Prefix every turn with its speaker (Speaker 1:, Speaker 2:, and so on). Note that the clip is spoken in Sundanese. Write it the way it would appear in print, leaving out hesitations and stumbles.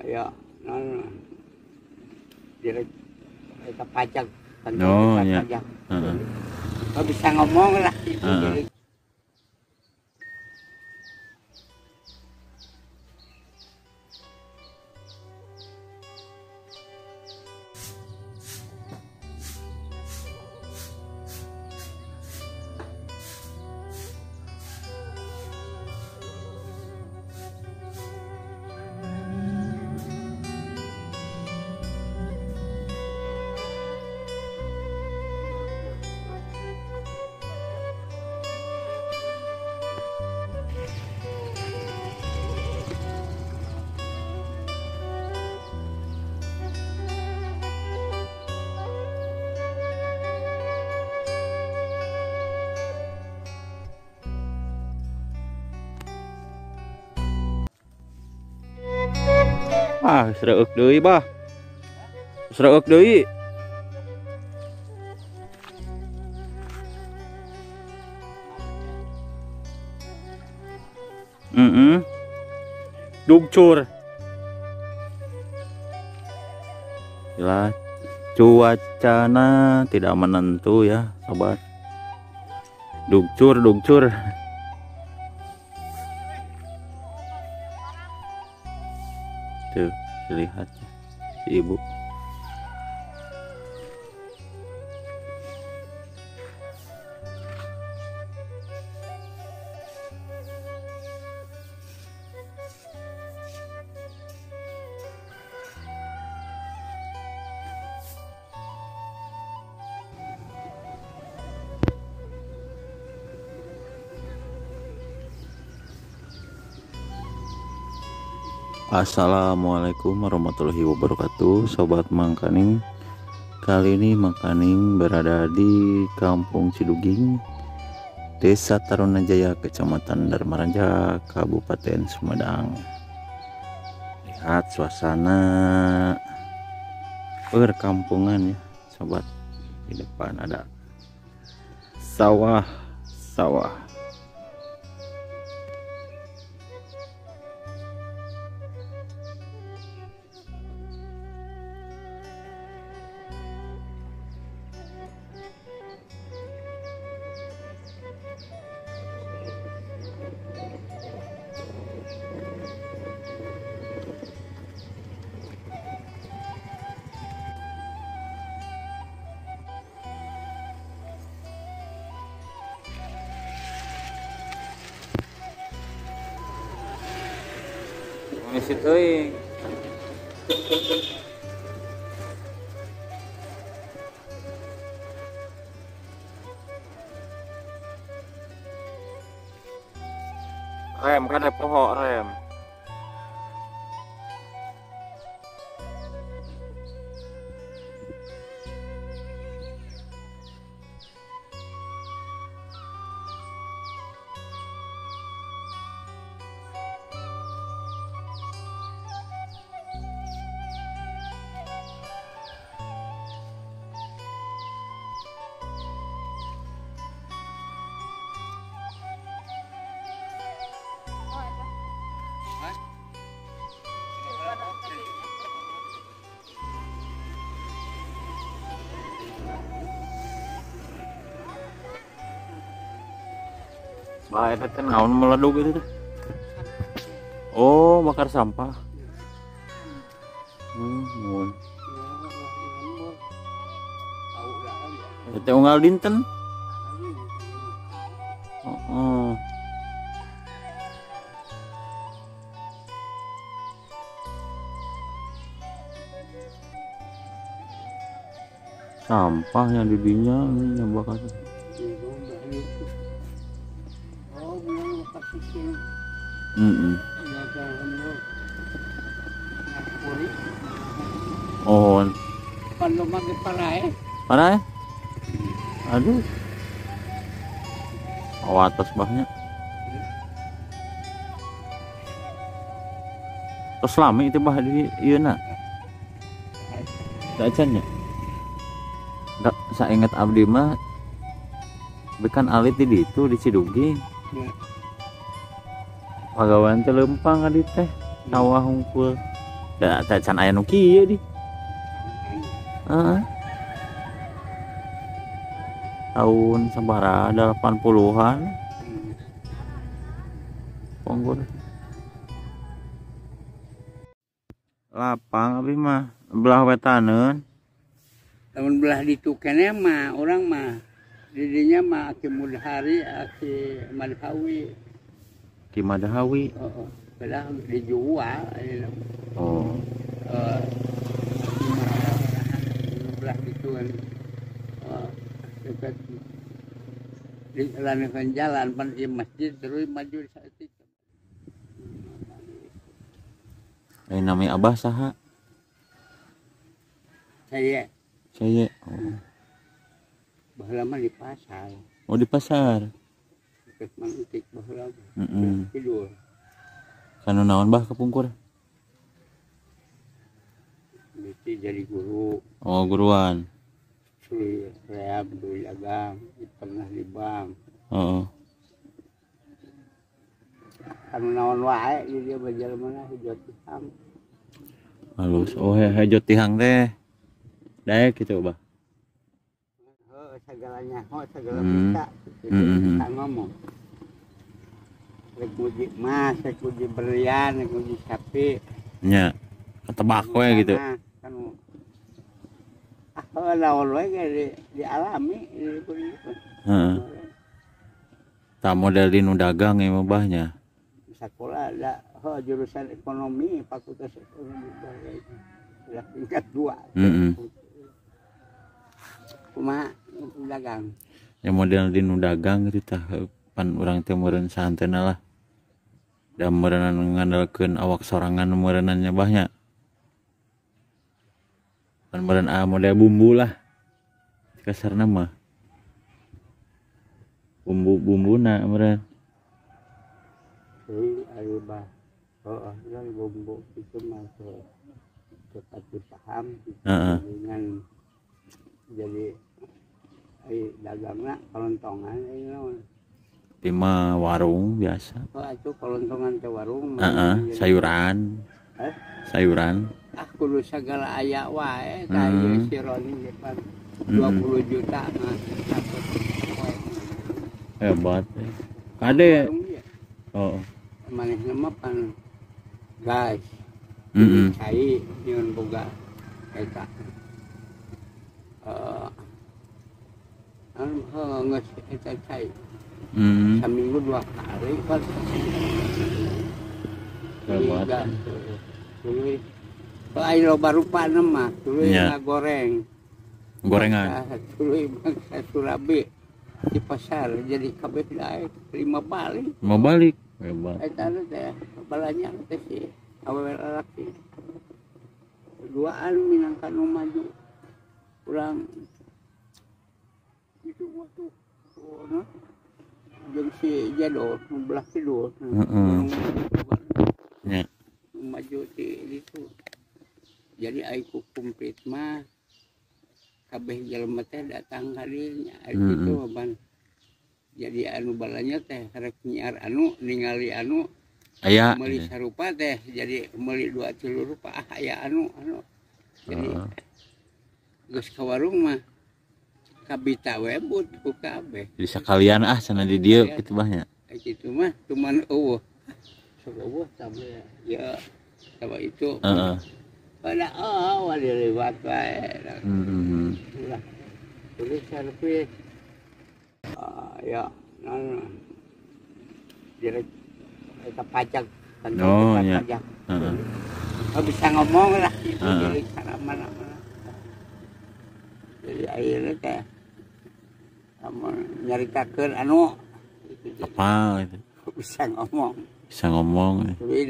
Speaker 1: Ya, non direk eta pajak.
Speaker 2: Oh, iya.
Speaker 1: Pajak. Kau bisa ngomong lah itu.
Speaker 2: Ah, sreuk deui bah. Sreuk deui. Dugcur. Gila, cuacana tidak menentu ya, sobat. Dugcur, dugcur. Tuh, lihat si ibu. Assalamualaikum warahmatullahi wabarakatuh, Sobat Mangkaning. Kali ini Mangkaning berada di Kampung Ciduging, Desa Tarunajaya, Kecamatan Darmaraja, Kabupaten Sumedang. Lihat suasana perkampungan ya sobat. Di depan ada sawah-sawah. Ngisi teuing. Rem kan ada pohon rem. Bah, eta teh naon meledug itu teh? Oh, bakar sampah. Mun. Eta unggal dinten. Oh. Sampah yang didinya yang bakar. Oh. Parai? Aduh. Oh, atas bahnya. Terus lami itu bah di ieu na. Da acan nya. Da sainget abdi mah bekan alit di ditu di Ciduging. Pagawean teh leumpang adi teh sawah hungkul. Da teh can aya nu kieu di. Heeh. Tahun sabaraha 80-an. Ponggur. Lapang abi mah belah wetaneun.
Speaker 1: Lamun belah ditu keneh mah urang mah didinya mah Aki Mudhari, Aki Madhawi.
Speaker 2: Ki Madhawi.
Speaker 1: Heeh. Belah dijual ayeuna.
Speaker 2: Oh.
Speaker 1: Belah ditu kan. Dekat di lanekan jalan pan ieu masjid terus maju saeutik.
Speaker 2: Nami abah saha?
Speaker 1: Saya.
Speaker 2: Saya. Oh.
Speaker 1: Baheula mah di pasar.
Speaker 2: Oh, di pasar.
Speaker 1: Deket Mang Itik baheula.
Speaker 2: Heeh.
Speaker 1: Kidul.
Speaker 2: Kanu naon bah kapungkur?
Speaker 1: Mesti jadi guru.
Speaker 2: Oh, guruan.
Speaker 1: Tuluy reab tuluy dagang, pernah di bank.
Speaker 2: Heeh.
Speaker 1: Kanu naon wae di dieu bajalmana hejo tihang.
Speaker 2: Halus. Oh, hejo tihang teh. Daek kitu bah.
Speaker 1: Heuh, segalanya, oh segala bisa. Bisa ngomong. Rek muji emas, rek muji berlian, rek muji sapi.
Speaker 2: Nya. Ketebak we gitu.
Speaker 1: Kanu ah naon wae ge dialami di
Speaker 2: Heeh. Tah model di nu dagang ieu mah bahnya.
Speaker 1: Sekolah ada jurusan ekonomi, fakultas ekonomi udah tingkat 2. Kumaha dagang?
Speaker 2: Ya model di nu dagang gitu tah pan urang teh meureun sahanteuna lah. Da meureunnan ngandalkeun awak sorangan meureunnan nya bahnya. Pan meureun model bumbu lah. Kasarna mah. Bumbu-bumbuna meureun.
Speaker 1: Heuh, ayo bah. Heeh, oh, bumbu itu mah cepat dipaham dengan jadi dagangna kelontongan ieu naon.
Speaker 2: Lima warung biasa.
Speaker 1: Oh, itu kelontongan teh warung.
Speaker 2: Heeh, sayuran. Sayuran.
Speaker 1: Ah, kudu sagala aya wae tah ieu si Roni depan 20 juta mah satu poe.
Speaker 2: Hebat. Kade. Oh.
Speaker 1: Manehna mah pan gas. Cai nyieun boga eta. Anu geus eta cai. Saminggu 2 kali kan.
Speaker 2: Hebat.
Speaker 1: Tuluy. Ai loba rupana mah tuluy ngagoreng.
Speaker 2: Gorengan.
Speaker 1: Tuluy bangsa surabi di pasar jadi kabeh daek 5 balik.
Speaker 2: 5 balik. Hebat.
Speaker 1: Eta teh balanya teh si awewe lalaki. Duaan minangka nu maju. Urang itu waktu oh, jeung si Jado nu belah kidul.
Speaker 2: Heeh. Nya.
Speaker 1: Maju di ditu. Jadi ai ku kumplit mah kabeh jelema teh datang ka dieu nya ai kitu ban. Jadi anu balanya teh rek nyiar anu ningali anu
Speaker 2: aya
Speaker 1: meuli sarupa teh jadi meuli 2 3 rupa ah aya anu anu. Jadi geus ka warung mah kabita we but ku kabeh.
Speaker 2: Jadi sakalian ah cenah di dieu kitu bah nya.
Speaker 1: Kitu mah cuman eueuh. Sok eueuh tambah ya sama itu.
Speaker 2: Heeh.
Speaker 1: Pada oh wali lewat wae. Ulah. Tulis servis. Ya, non direk eta pajak kantor
Speaker 2: oh, ya.
Speaker 1: Pajak. Oh, bisa ngomong lah itu jadi cara mana-mana. Jadi ayeuna teh lamun nyaritakeun anu
Speaker 2: apa gitu.
Speaker 1: Bisa ngomong.
Speaker 2: Bisa ngomong.
Speaker 1: Tapi